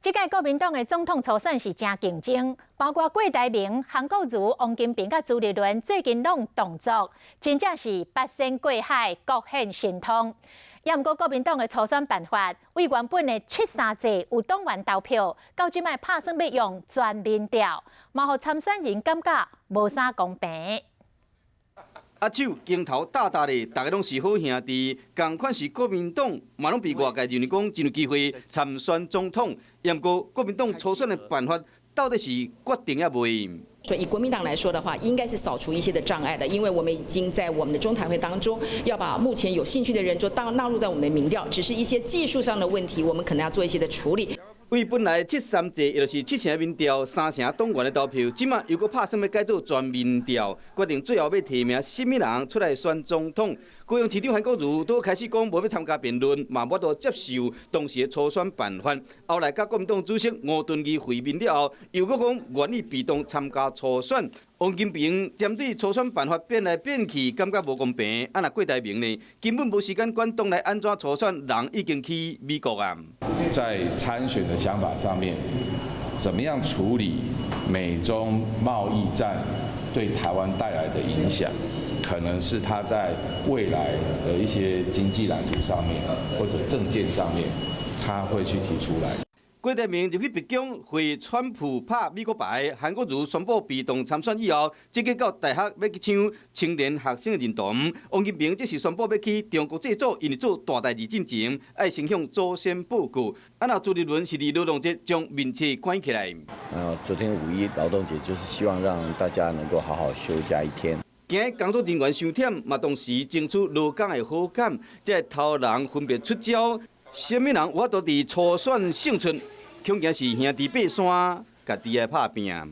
這屆國民黨的總統初選是誠競爭，包括郭台銘、韓國瑜、王金平佮朱立倫最近攏動作，真正是八仙過海，各顯神通。也毋過國民黨的初選辦法，對原本的73制有黨員投票，到這擺拍算欲用全民調，嘛予參選人感覺無啥公平。握手鏡頭大大的，大家攏是好兄弟，仝款是國民黨，嘛攏被外界認為講真有機會參選總統。毋過國民黨初選的辦法到底是決定猶未？所以以國民黨來說的話，應該是掃除一些的障礙的，因為我們已經在我們的中談會當中，要把目前有興趣的人就當納入到我們的民調，只是一些技術上的問題，我們可能要做一些的處理。對本來73制，也就是7成民調、3成黨員的投票，這馬又閣拍算欲改做全民調，決定最後欲提名啥物人出來選總統。高雄市長韓國瑜都開始講無欲參加辯論，嘛無法度接受當時的初選辦法。後來佮國民黨主席吳敦義會面了後，又閣講願意被動參加初選。王金平針對初選辦法變來變去，感覺無公平。啊，若郭台銘呢，根本無時間管黨內按怎初選，人已經去美國啊。在參選的想法上面，怎麼樣處理美中貿易戰對台灣帶來的影響，可能是他在未來的一些經濟藍圖上面，或者政見上面，他會去提出來。郭台銘入去白宮會川普拍美國牌，韓國瑜宣布被動參選以後，這個到大學欲去搶青年學生的認同。王金平則是宣布欲去中國祭祖，因為做大代誌進前，愛先向祖先報告。啊，若朱立倫是佇勞動節將面冊關起來。昨天五一勞動節，就是希望讓大家能夠好好休假一天。驚工作人員傷忝，嘛同時爭取勞工的好感，這頭人分別出招，啥物人有法度佇初選勝出？恐驚是兄弟爬山，家己來拍拚。